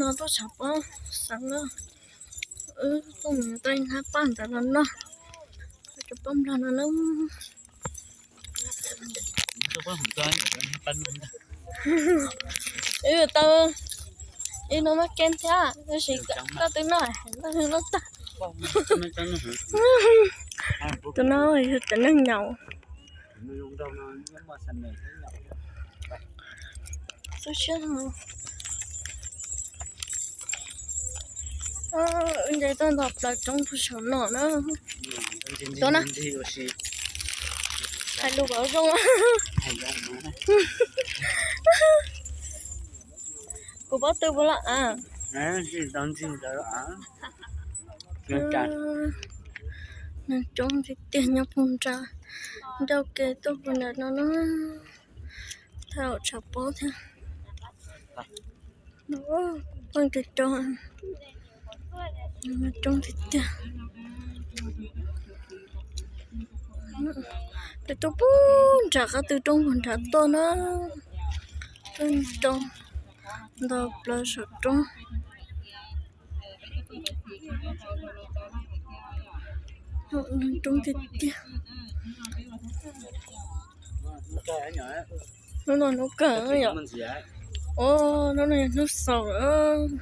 No tuaj tshav pob xeev na, wb tuaj mus tau ib hnab paj ntawd los noj, tshav pob nplog no na. Wb tau ib no maj keeb thiab, tab sis koj twb noj, koj twb noj tag. Tus no yog cov neeg nyaum. Xub siab no. Wb nce tuaj nto plaws roob puag saum no na. Tuaj na. Hais lus kom zoo. Kuv pob tw puas loj av? Neeg coob tiag tiag nyob puag nrad, ncauj ke tuaj puag nrad no na. Thaj tshav pob thiab. Pheej cov coob tiag tiag. Peb tuaj puag nram qab twb roob puag nrad tuaj na. Tuaj roob, nto plaws saum roob. Neeg coob tiag tiag. Hnub no hnub kawg yom. Hnub no yog hnub xaus lawm.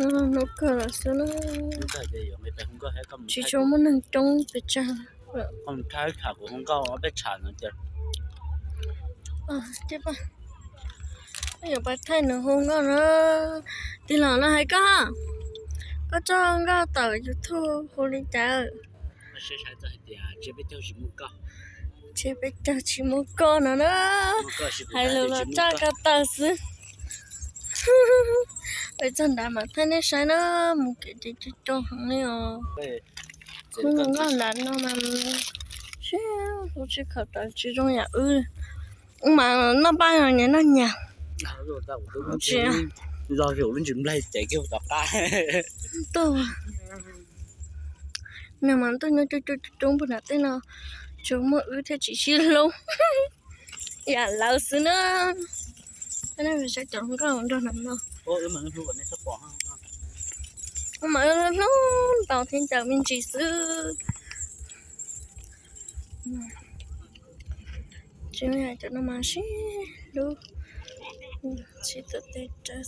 Hnub kawg lawm xwb na. Tsis tshua muaj neeg coob pes tsawg. Yuav pais thaij nws hu nkauj na. Tig los no hais koj, koj tso nkauj tawm YouTube hu li cas? Tseg peb caug tsis muaj koj no na. Hais lus los tso koj tawm xwb. Peb txog nrad mas thaij nej saib na, mus kev ces tsis tso heev li os. Khub nkauj nram no mas sib hlub sib khaws tawv tsis zoo yam wb. Wb mas noj paj nyias noj nyias. Tsis, nws mas ntuj nyob coob coob coob coob puag nram tej no, tsuas muaj wb thiaj tsis sib hlub. Yam lawv xwb na. Saib cov nkauj nrog nram no. Wb mas wb hlub ntau thiab ncaws me ntsis xwb. Tsis, cov no mas sib hlub, sib tuav tes rawv.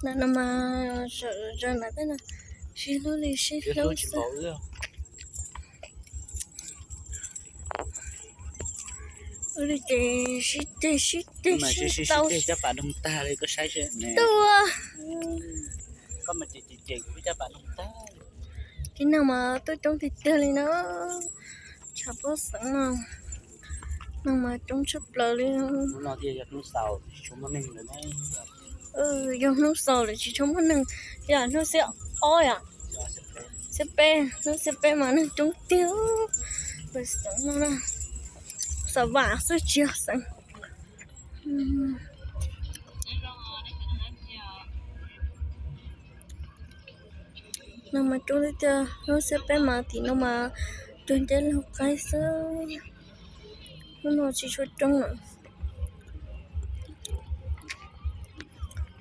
Nram no mas, zaum nram tej no sib hlub li sib hlub xwb. Wb li ces sib ceg sib ceg sib tau. Tuaj. Tib neeg mas tuaj coob tiag tiag li na. Tshav pob xeev no, neeg mas coob tshaj plaws li. Yog hnub xaus lawm tsis tshua muaj neeg, yog hnub xiab ob yom, xiab peb, hnub xiab peb mas neeg coob tiag. Xeev no, xav vam xwb tsis yog xeev. No mas coob tiag tiag, hnub xiab peb mas tim no mas cuag nceb laug qaib xwb. Hnub no tsis tshua coob lawm.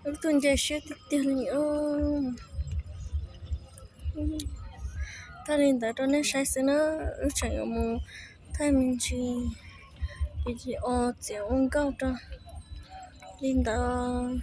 Wb tuaj nce siab tiag tiag li. Thaij li ntawd rau nej saib xwb na, wb tseem yuav mus thaij me ntsis, ces tsis o txiav ua nkauj rau li ntawd.